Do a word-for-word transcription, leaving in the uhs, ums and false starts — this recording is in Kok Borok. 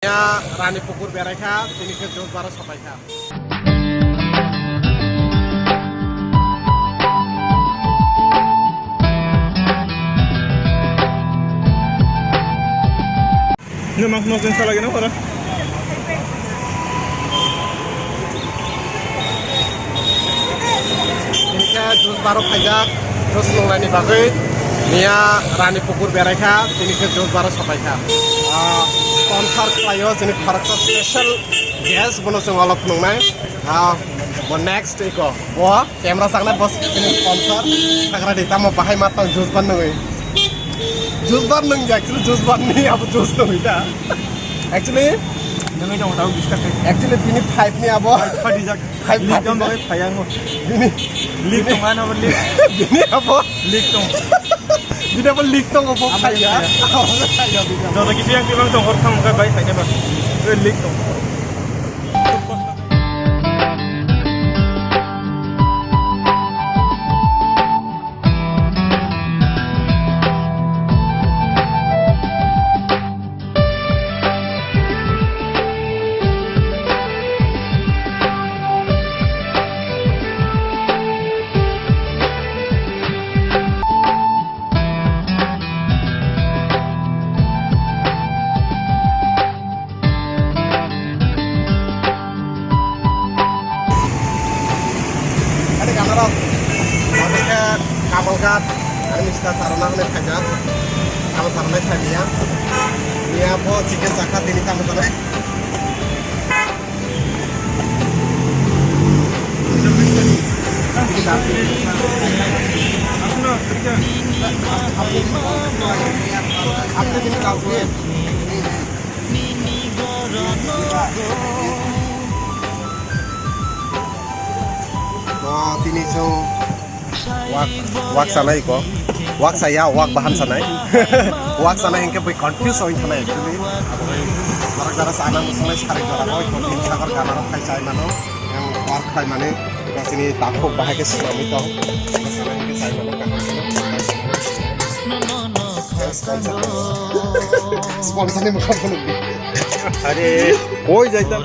Ya, Rani Pukur beraikha, tini khe Josbaro sopaikha. Nima khno khe salai gana ora. Tini khe Josbaro phaijak, juice nunglaini bagwi. Miya Rani Pukur beraikha, tini khe Josbaro sopaikha. Ah, sponsor khlaio, chini khoroksa special guest, bono chwng olo phunuknai. Ah, bo next iko, bo camera saknai, bo chini sponsor. Sagra di, tamo bahai ma tong Josbar nungwi. Josbar nung, actually Josbar ni abo juice nungwi da. Actually, nungwi dong, tao bish taka. Actually, bini five ni abo. Five, five ni jak. Five, leak five tong ni. Bagwi phaiya ngo. Bini, leak tong, ano leak. Bini abo. Leak tong. Bini abo leak tong, abo phaiya. Abo phaiya. Abo phaiya, bini abo. Joto kisi yang tibang tong, hor thang, hor bai phai ba. Eh, leak tong. Ani ganarok, abo khe Kamalghat, ani mista sarona hwnwi phaijak. Tamo sarona thai liya. Liya bo chicken chakha tini tamo sanai. O, tini chwng wak, wak sanai ko. Wak saya, wak bahan sanai. Wak sanai hingke bai confuse oi thanai actually. Abo bai jarak jarak sana musungnai sarik jora oi ko tin sagar gana rok khai chai mano. Yang wak khai mani, yang sini takhuk bahai ke sinami tong. Sana hingke chai mano kaham. Sponsor ni mukha phunuk di. Are, koi jaitam.